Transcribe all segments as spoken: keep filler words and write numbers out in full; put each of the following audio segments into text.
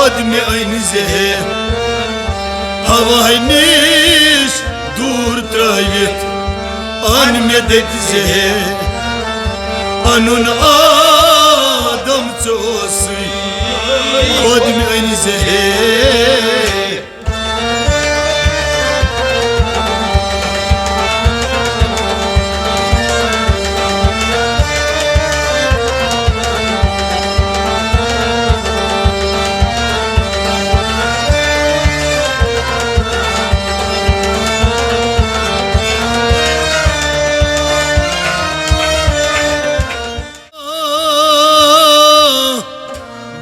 خۄد مےٚ أنۍ زِ ہے، ہوا نِش دوٗر ترٲوِتھ۔ اَن مےٚ دٔپۍ زِ ہے، اَنُن آدم ژٕ اوسُے۔ خۄد مےٚ أنۍ زِ ہے۔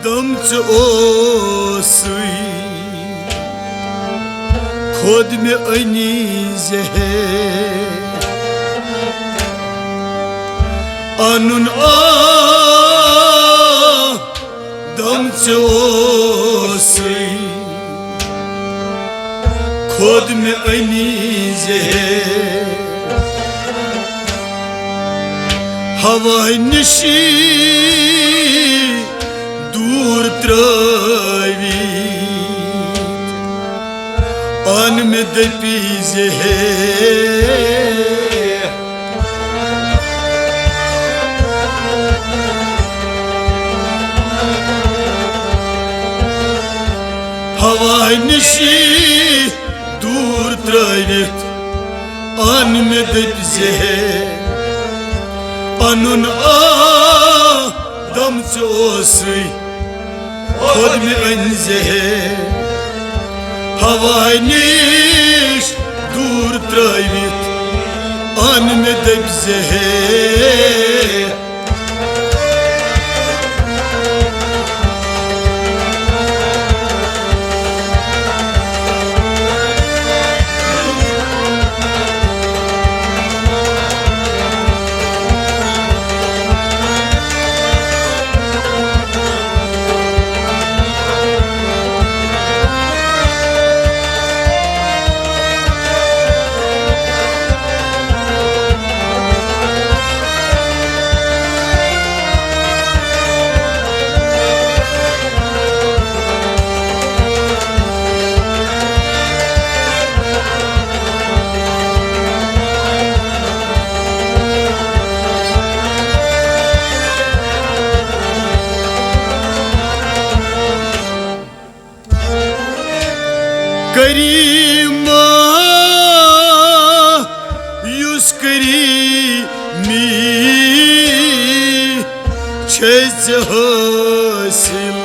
دم ژٕ اوسُے، خۄد مےٚ أنی زِ ہے۔ اَنُن آ دم ژٕ اوسُے، خۄد مےٚ أنی زِ ہے۔ ہوا نِشی دوٗر ترٲوِتھ، اَن مےٚ دٔپی زِ ہے۔ ہوا نِشی دوٗر ترٲوِتھ، اَن مےٚ دٔپۍ زِ ہے۔ پَنُن آدم ژٕ اوسُے، خۄد مےٚ أنۍ زِ ہے۔ ہوا نِش دوٗر ترٲوِتھ، اَن مےٚ دٔپۍ زِ ہے۔ کریمہ، یُس کریمی چھے ژےٚ حٲصِل۔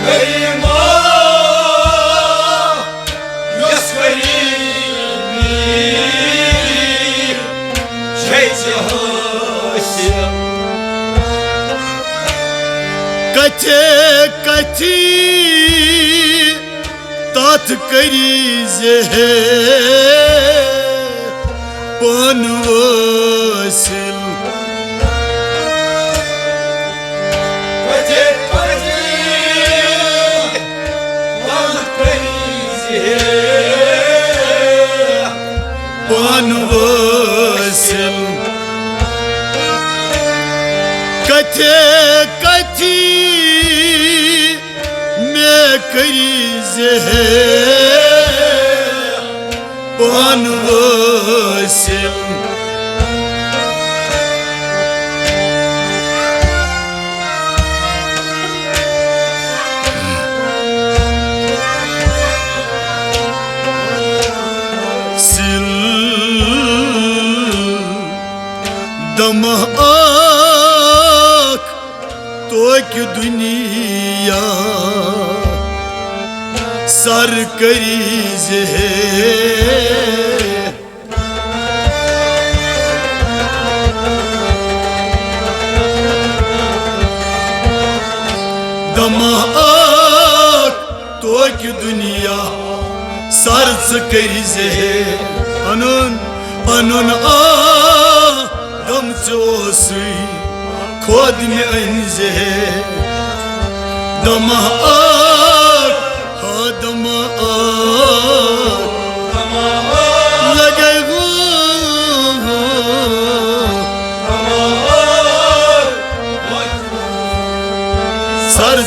کریمہ، یۄس کریمی چھے ژےٚ حٲصِل۔ کتھے کتھی تتھ کری زِ ہے پانہٕ وٲصِل۔ پانہٕ وٲصِل۔ کتھے کتھی مےٚ کٔرۍ زِ ہے پانہٕ وٲصِل۔ سِل دمہ اکھ توکہِ دُنیا سر کٔرۍ زِ ہے۔ دمہ اکھ توکہِ دُنیا سر ژٕ کٔرۍ زِ ہے۔ پنُن، پنُن آدم ژٕ اوسُے، خۄد مےٚ أنۍ زِ ہے۔ دمہ اکھ، ہا دمہ اکھ، لگے ہو۔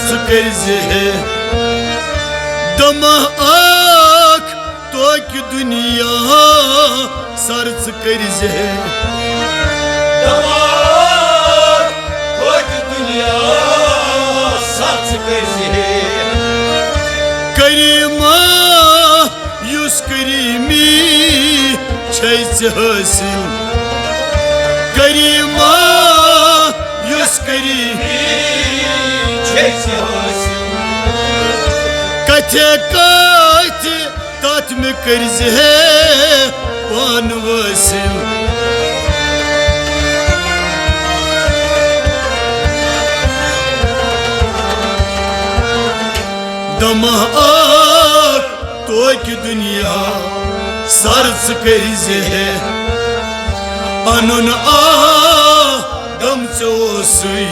ژٕ کٔرۍ زِ ہے دمہ اکھ توکہِ دُنیا سر ژٕ کٔرۍ زِ ہے۔ دمہ اکھ توکہِ دُنیا سر ژٕ کٔرۍ زِ ہے۔ کریمہ یُس کریمی چھے ژےٚ حٲصِل۔ کریمہ یُس کریمی چھے ژےٚ حٲصِل۔ کتھے کتھِ تتھ مےٚ کٔرۍ زِ ہے پانہٕ وٲصِل۔ دمہ اکھ توکہِ دُنیا سر ژٕ کٔرۍ زِ ہے۔ انُن آدم ژےٚ اوسُے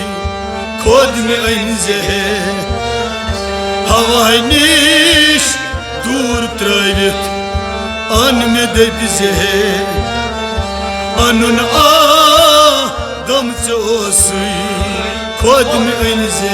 خود مےٚ أنۍ زِ ہے۔ ہوا نِش دوٗر ترٲوِتھ ان مےٚ دٔپۍ زِ ہے۔ انُن آدم ژےٚ اوسُے خود مےٚ أنۍ زِ ہے۔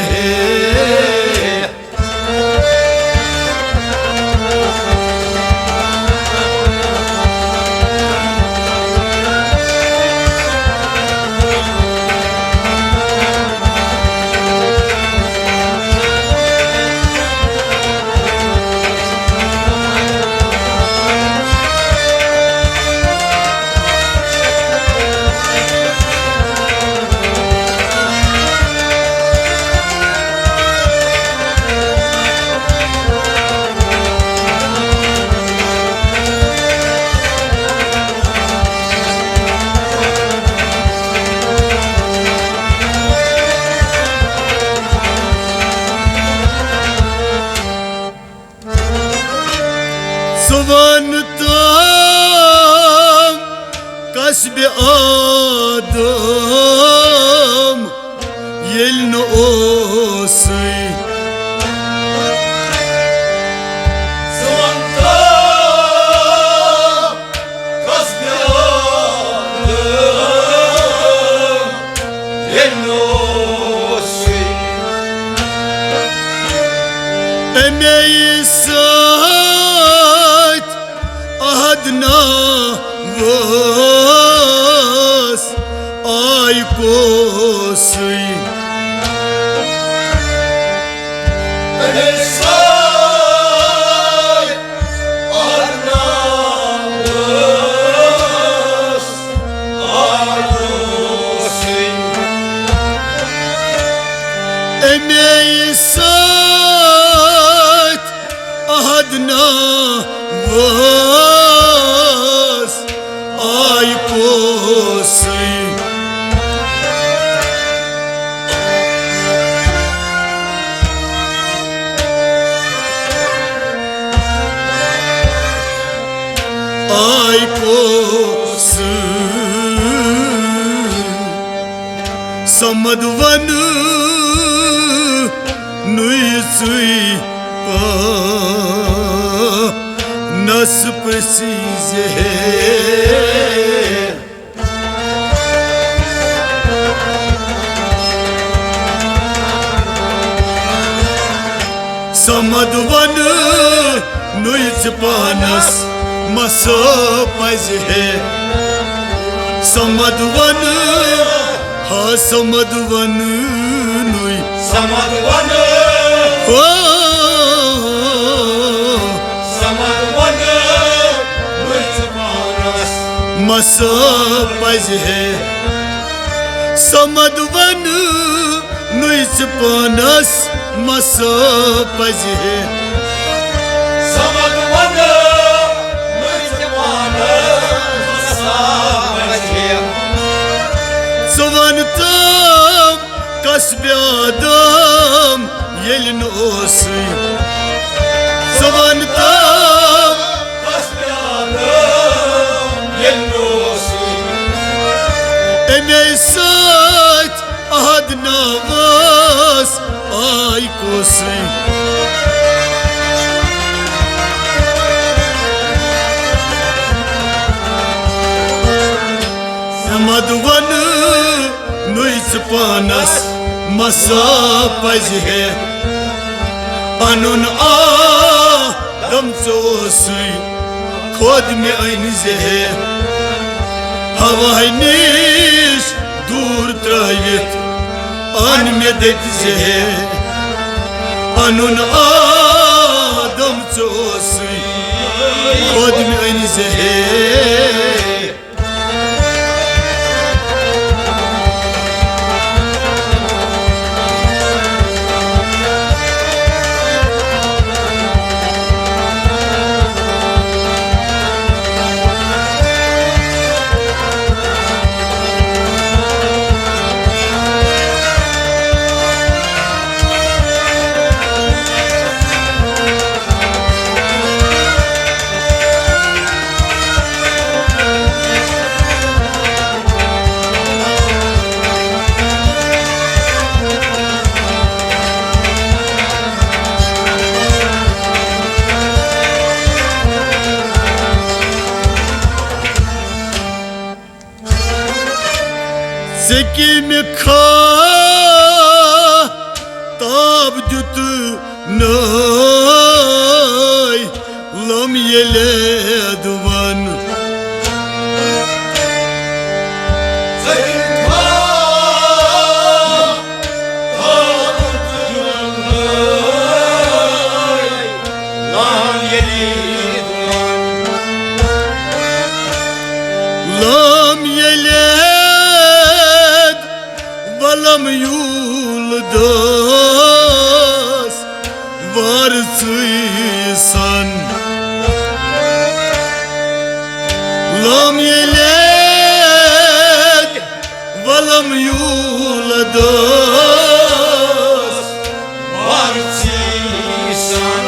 ژٕ وَن تام کسبِ آدم ییٚلہِ نہٕ اوسُے۔ ژٕ وَن تام کسبِ آدم ییٚلہِ نہٕ اوسُے۔ اَمے سۭتۍ عہد ناوس آے کوسٕے۔ اَمے سۭتۍ عہد ناوس آے کوسٕے۔ اَمے سۭتۍ عہد ناوس آے کوسٕے۔ آے کوسٕے۔ صمد ونہٕ نُے ژٕے پانس پرٛژھِ زِ ہے۔ صمد ونہٕ نُے ژٕ پانس مس پزِ ہے۔ صمد ونہٕ، ہا صمد ونہٕ نُے۔ صمد ونہٕ۔ او۔ صمد ونہٕ نُے ژٕ پانس مس پزِ ہے۔ صمد ونہٕ نُے ژٕ پانس مس پزِ ہے۔ صمد ونہٕ نُے ژٕ پانس مس پزِ ہے۔ ژٕ ون تام کسبِ آدم ییٚلہِ نہٕ اوسُے۔ ژٕ ون تام کسبِ آدم ییٚلہِ نہٕ اوسُے۔ اَمے سۭتۍ عہد ناوس آے کوسٕے۔ صمد ونہٕ نُے ژٕ پانس مسا پزِ ہے انُن آدم ژوسٕے، خود مےٚ أنۍ زِ ہے ہوا نِش دوٗر ترٲوِتھ، ان مےٚ دٔپۍ زِ ہے انُن آدم ژوسٕے، خود مےٚ أنۍ زِ ہے۔ ژےٚ کٔمۍ خطاب دیُت نَے لم یلد وَن؟ لم یلد ولم یولدس وار ژٕے سن۔ لم یلد ولم یولدس وار ژٕے سن۔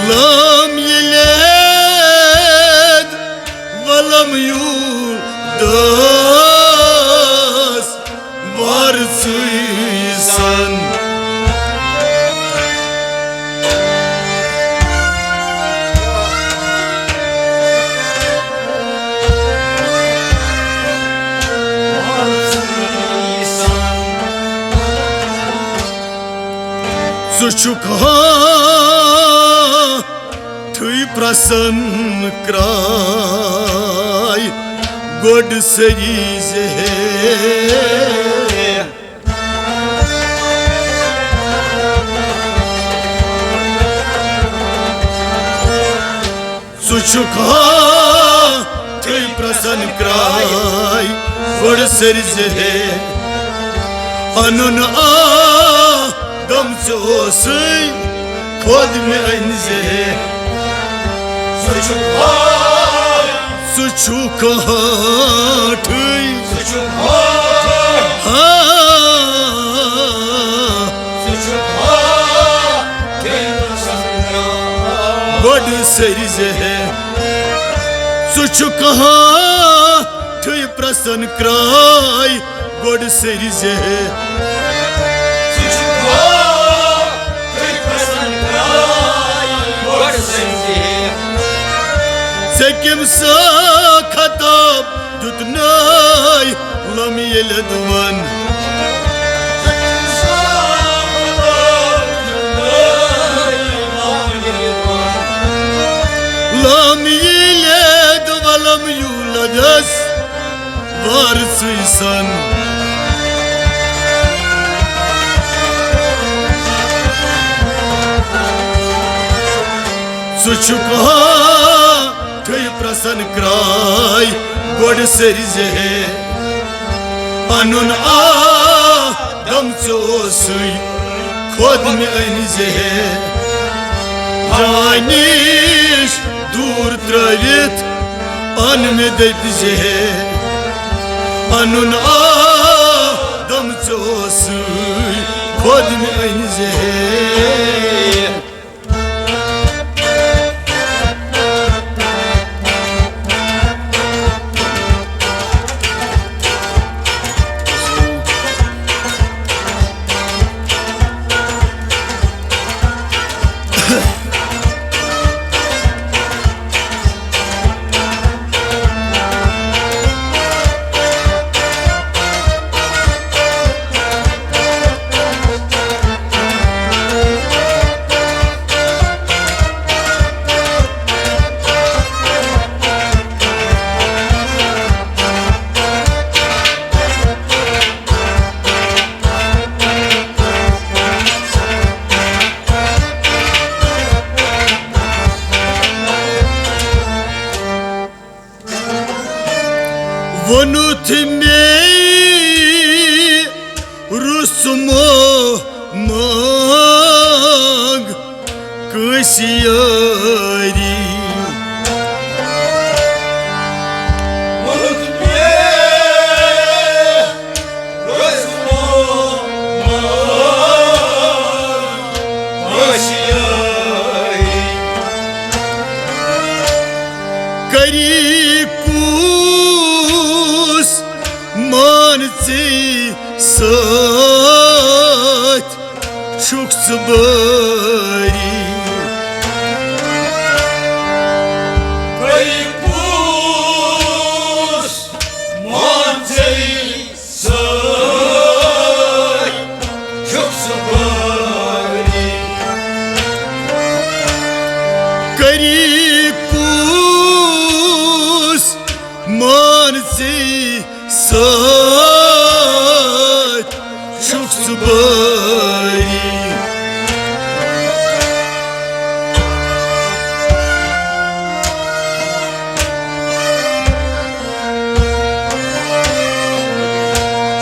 لم یلد ولم یولدس وار ژٕے سن۔ ژٕ چھُکھ ہا تھٕے پرٛسن کرٛاے گۄڈٕ سٔری زِ ہے۔ ژٕ چھُکھ ہا تھٕے پرٛسن کرٛاے گۄڈٕ سٔری زِ ہے۔ انُن آدم ژےٚ اوسُے خود مےٚ أنۍ زِ ہے۔ سُہ چھُ خۄش۔ سُہ چھُ کہاٹھٕے۔ سُہ چھُ خۄش۔ ہاں۔ سُہ چھُ خۄش۔ گۄڈٕ سٔرۍ زِ ہے۔ سُہ چھُ کہاٹھٕے پرٛسن کرٛاے۔ گۄڈٕ سٔرۍ زِ ہے۔ سُہ چھُ خۄش، تُہۍ پرٛژھن ترٛاے، گۄڈٕ سٔرۍ زِ ہے۔ ژےٚ کٔمۍ سا خطاب دیُت نَے لم یلد وَن؟ لم یلد ولم یولدس وار ژٕے سن۔ ژٕ چھُکھ ہا تھٕے پرٛژھن کرٛاے گۄڈٕ سٔرۍ زِ ہے۔ پنُن آدم ژےٚ اوسُے خۄد مےٚ أنۍ زِ ہے۔ جانِش دوٗر ترٛٲوِتھ اَن مےٚ دٔپۍ زِ ہے۔ پنُن آدم ژےٚ اوسُے خۄد مےٚ أنۍ زِ ہے۔ ووٚنُتھ مے رُسمو منٛگ کٲنٛسہِ یٲری۔ ووٚنُتھ مے رُسمو منٛگ کٲنٛسہِ یٲری۔ کری کُس مان ژے سۭتۍ چھُکھ ژٕ بٲری۔ کری کُس مان ژے سۭتۍ چھُکھ ژٕ بٲری۔ کری کُس مان ژے سۭتۍ چھُکھ ژٕ بٲری۔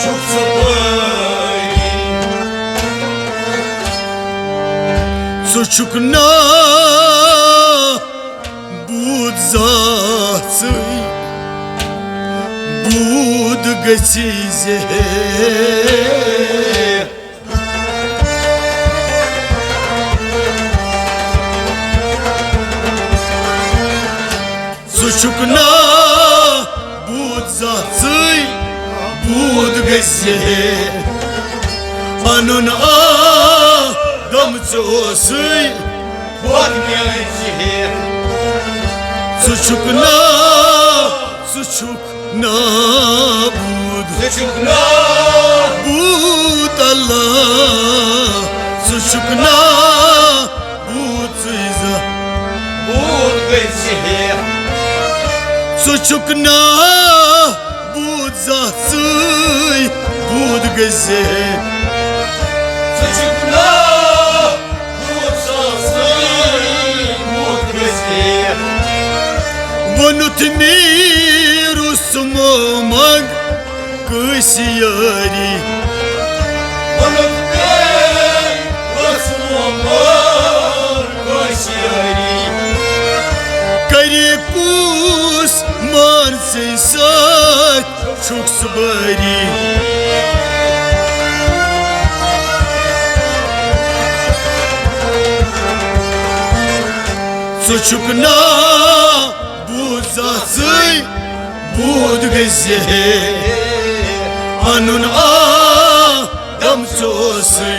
چھُکھ ژٕ بٲری۔ ژٕ چھُکھ نا بوٗت زاتھٕے، بوٗت گژھِ زہر۔ ژٕ چھُکھ نا بوٗت زاتھٕے، بوٗت گژھِ زہر۔ اَنُن آدم ژٕ اوسُے، کھوت میٲنۍ زہر۔ ژٕ چھُکھ نا، ژٕ چھُکھ نا بوٗت۔ ژٕ چھُکھ نا بوٗت اللہ۔ ژٕ چھُکھ نا بوٗت ژٕے زانٛہہ۔ بوٗت گٔے زہر۔ ژٕ چھُکھ نا بوٗت زانٛہہ ژٕے، بوٗت گٔے زہر۔ ژٕ چھُکھ نا بوٗت زانٛہہ ژٕے، بوٗت گٔے زہر۔ ووٚنُتھ مے رُسمو منٛگ کٲنٛسہِ یٲری۔ ووٚنُتھ مے رُسمو منٛگ کٲنٛسہِ یٲری۔ کری کُس مان ژے سۭتۍ چھُکھ ژٕ بٲری۔ ژٕ چھُکھ نا بوٗت زاتھٕے، بوٗت گژھِ زہر۔ اَنُن آدم ژٕ اوسُے،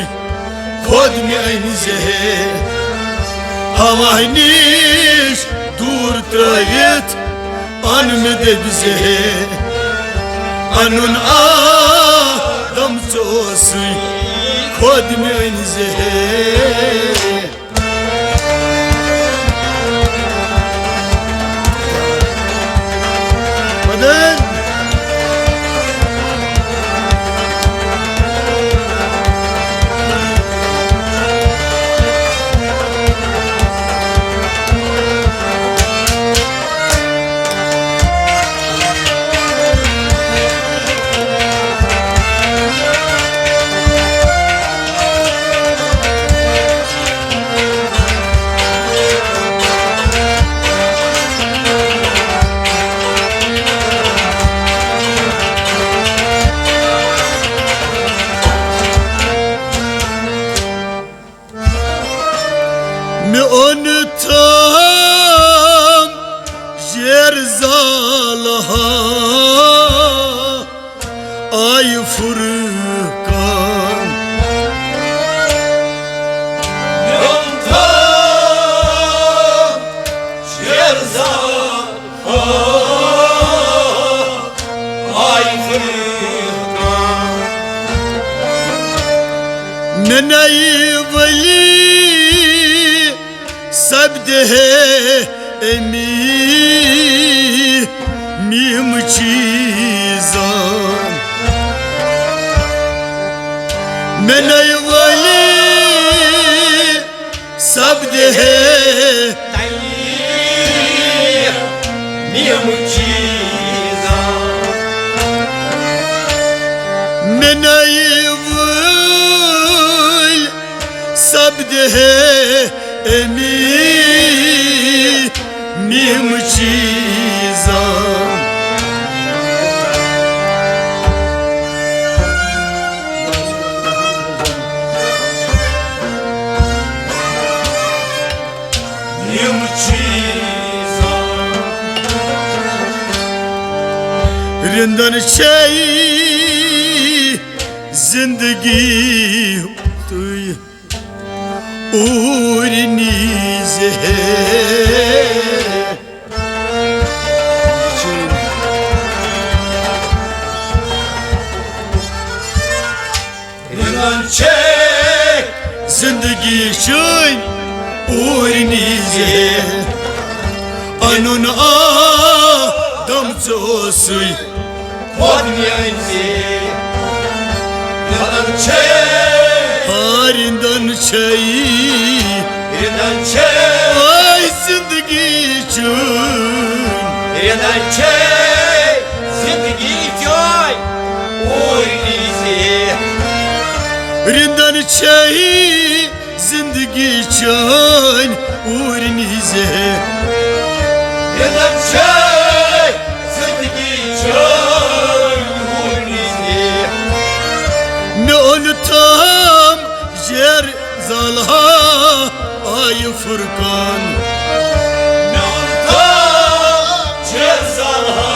کھوت میٲنۍ زہر۔ ہوا نِش دوٗر ترٲوِتھ اَن مےٚ دٔبۍ زہر۔ اَنُن آدم ژٕ اوسُے، کھوت میٲنۍ زہر۔ مےٚ اوٚن تھام شیر زالہٕ ہا آیہِ فرقان۔ مےٚ اوٚن تھام شیر زالہٕ ہا آیہِ فرقان۔ مےٚ نَیہِ ؤلی سپدِ ہے امی میم چیزان۔ مےٚ نَیہِ ؤلی سپدِ ہے میم چیزان۔ نَیہِ وٲلۍ سپدِ ہے اَمی مِم چیٖزا۔ یِم چیٖز رِندن چھے زندگی تُہۍ اوٗرۍ نیٖزِ ہے۔ رِندن چھے زندگی چٲنۍ اوٗرۍ نیٖزِ ہے۔ پنُن آدم ژٕ اوسُے خۄد میٲنۍ زِ۔ رِندن چھے۔ آ، رِندن چھے۔ رِندن چھے۔ آے زندگی چٲنۍ۔ رِندن چھے زندگی چٲنۍ اوٗرۍ نیٖزِ۔ رِندن چھے زندگی چٲنۍ اوٗرۍ نیٖزِ۔ رِندن چھے زندگی چٲنۍ اوٗرۍ نیٖزِ۔ مےٚ اوٚن تھام زیر زالہا آیہِ فرقان۔ مےٚ اوٚن تھام زیر زالہا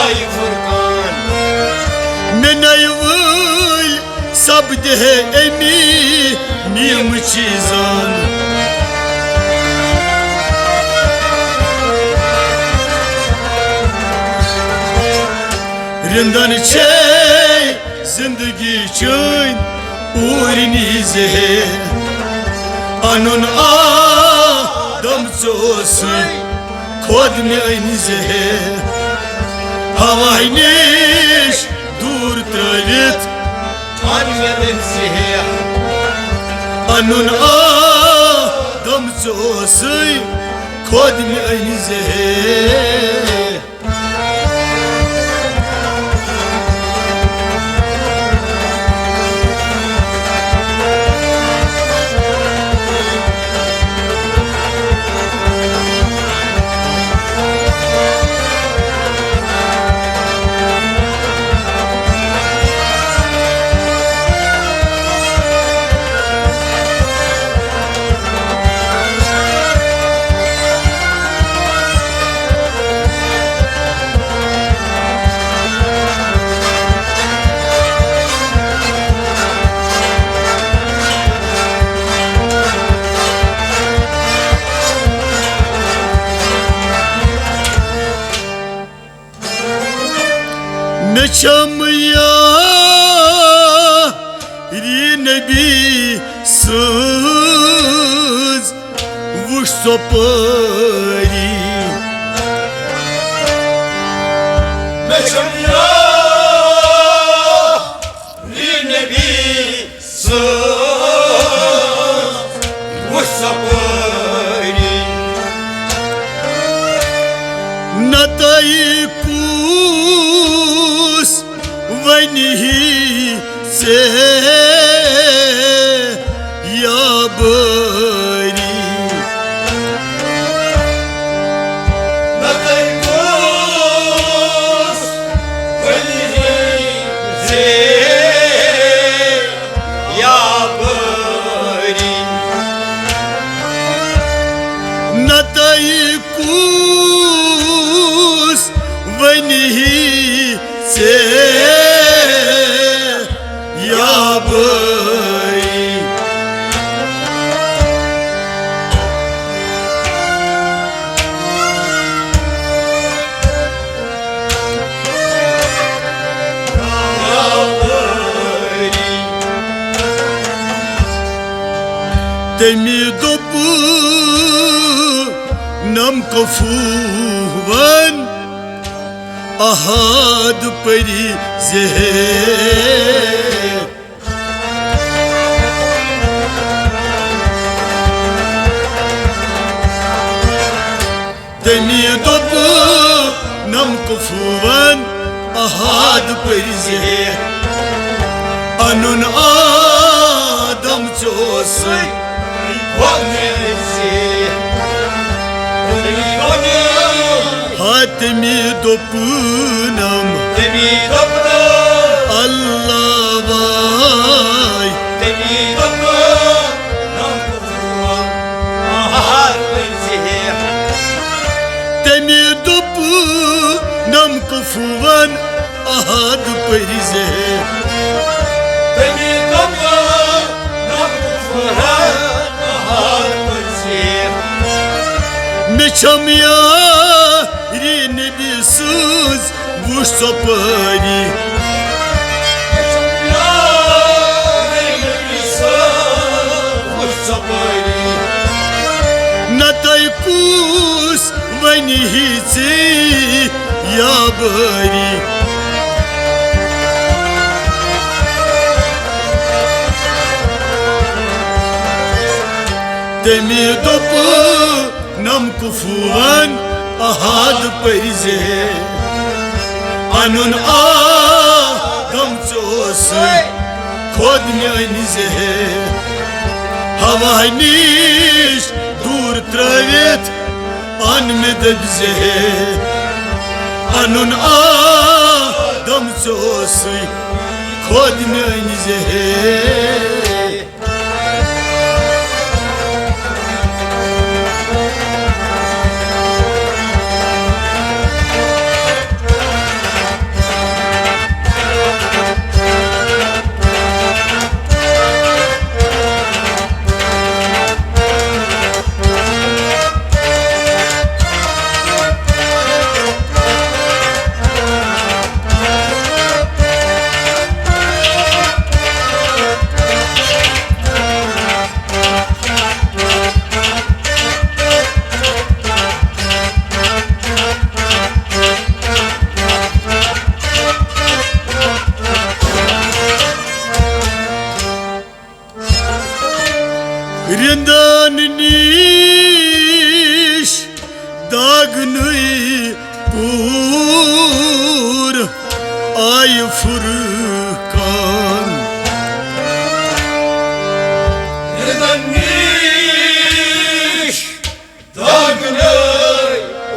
آیہِ فرقان۔ مےٚ نَیہِ وٲلۍ سپدِ ہے اَمی مِم چیٖزان۔ رِندن چھے زندگی چٲنۍ اوٗرۍ نیٖزِ ہے۔ پنُن آدم ژٕ اوسُے خۄد مےٚ أنۍ زِ ہے۔ ہواے نِش دوٗر ترٲوِتھ پنُن آدم ژٕ اوسُے خۄد میٲنۍ زہر۔ مےٚ چھم یاری نبی سٕنٛز وٕچھ ژۄپٲری۔ مےٚ چھم یاری نبی سٕنٛز وٕچھ ژۄپٲری۔ نتہٕ کُس ونہِ ہی ژےٚ یابٲری۔ نتہٕ کُس ونہِ ہی ژےٚ یابٲری۔ نتہٕ کُس ونہِ ہی ژےٚ یابٲری۔ تٔمی دوٚپ نم کفوٗون احد پٔری زہر۔ تٔمی دوٚپ نم کفوٗون احد پٔرۍ زِ ہے۔ انُن آدم ژےٚ اوسُے۔ ہا تٔمی دوٚپنم۔ تٔمی دوٚپنم۔ اللہ واے۔ تٔمی دوٚپنم۔ تٔمی دوٚپنم کفوَن احد پٔرۍ زِ ہے۔ تٔمی دوٚپنم کفوَن احد پٔرۍ زِ ہے۔ مےٚ چھم یاری نبی سٕنٛز وٕچھ ژۄپٲری۔ نہ تۄہہِ کُس وَنہِ ہی ژےٚ یا بٲری۔ تٔمی دوٚپ نم کفوَن احد پٔرۍ زِ ہے۔ انُن آدم ژےٚ اوسُے۔ خود میٲنۍ زِ ہے۔ ہوا نِش دوٗر ترٲوِتھ ان مےٚ دٔپۍ زِ ہے۔ انُن آدم ژےٚ اوسُے۔ خود میٲنۍ زِ ہے۔ رندن نِش داغنٕے پوٗر آیہِ فرقان۔ رندن نِش داغنٕے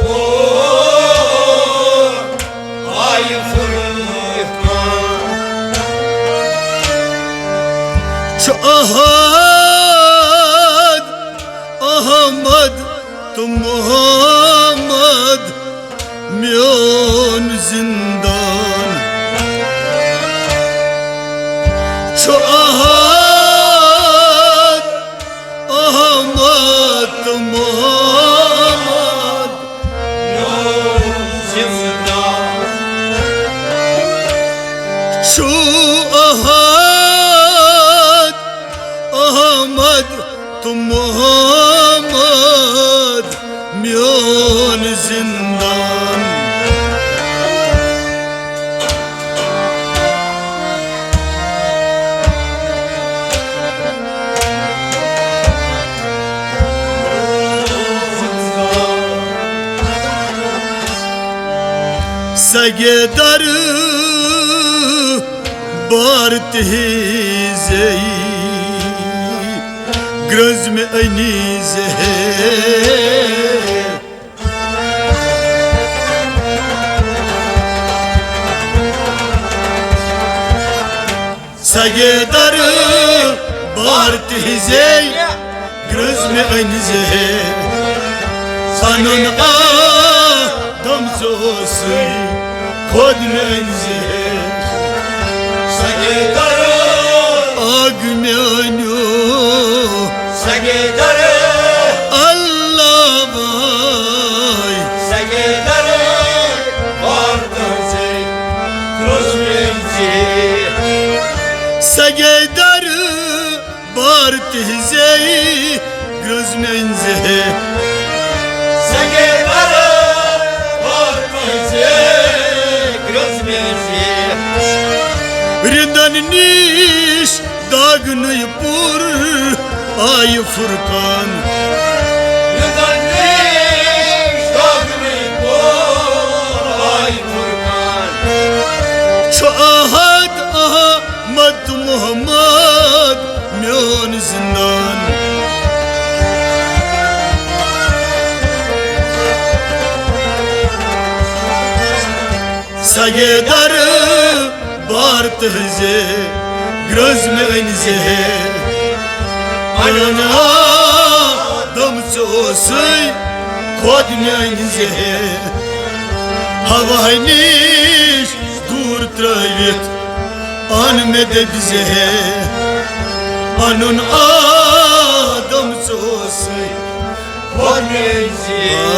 پوٗر آیہِ فرقان۔ چھُ احد، احمد تہٕ محمد میون زندان۔ چھُ احد، احمد تہٕ محمد میون زندان۔ چھُ احد، احمد تہٕ محمد میون زندان۔ سگے در بار تہذی گرنز میں انیز ہے۔ سگے در بار تہذی گرنز میں انیز ہے۔ سنن آدم زوسی خود میں انیز ہے۔ سگے در آگ میانیو۔ سگے در اللہ بھائی۔ سگے در وارتن سے روز میں سے۔ سگے در بار تہذی گرز میں سے۔ سگے در وارتن سے گرز میں سے۔ رندن نیش داغنٕے پوٗر آیہِ فرقان۔ یوٚتن نیش داغنٕے پوٗر آیہِ فرقان۔ احد احمد محمد میون زندان۔ سگے در بار تہنزے گرز مےٚ أنۍ زِ ہے۔ پنُن آدم ژٕ اوسُے خۄد مےٚ أنۍ زِ ہے۔ ہوا نِش دوٗر ترٲوِتھ اَن مےٚ دٔپۍ زِ ہے۔ پنُن آدم ژٕ اوسُے خۄد مےٚ أنۍ زِ ہے۔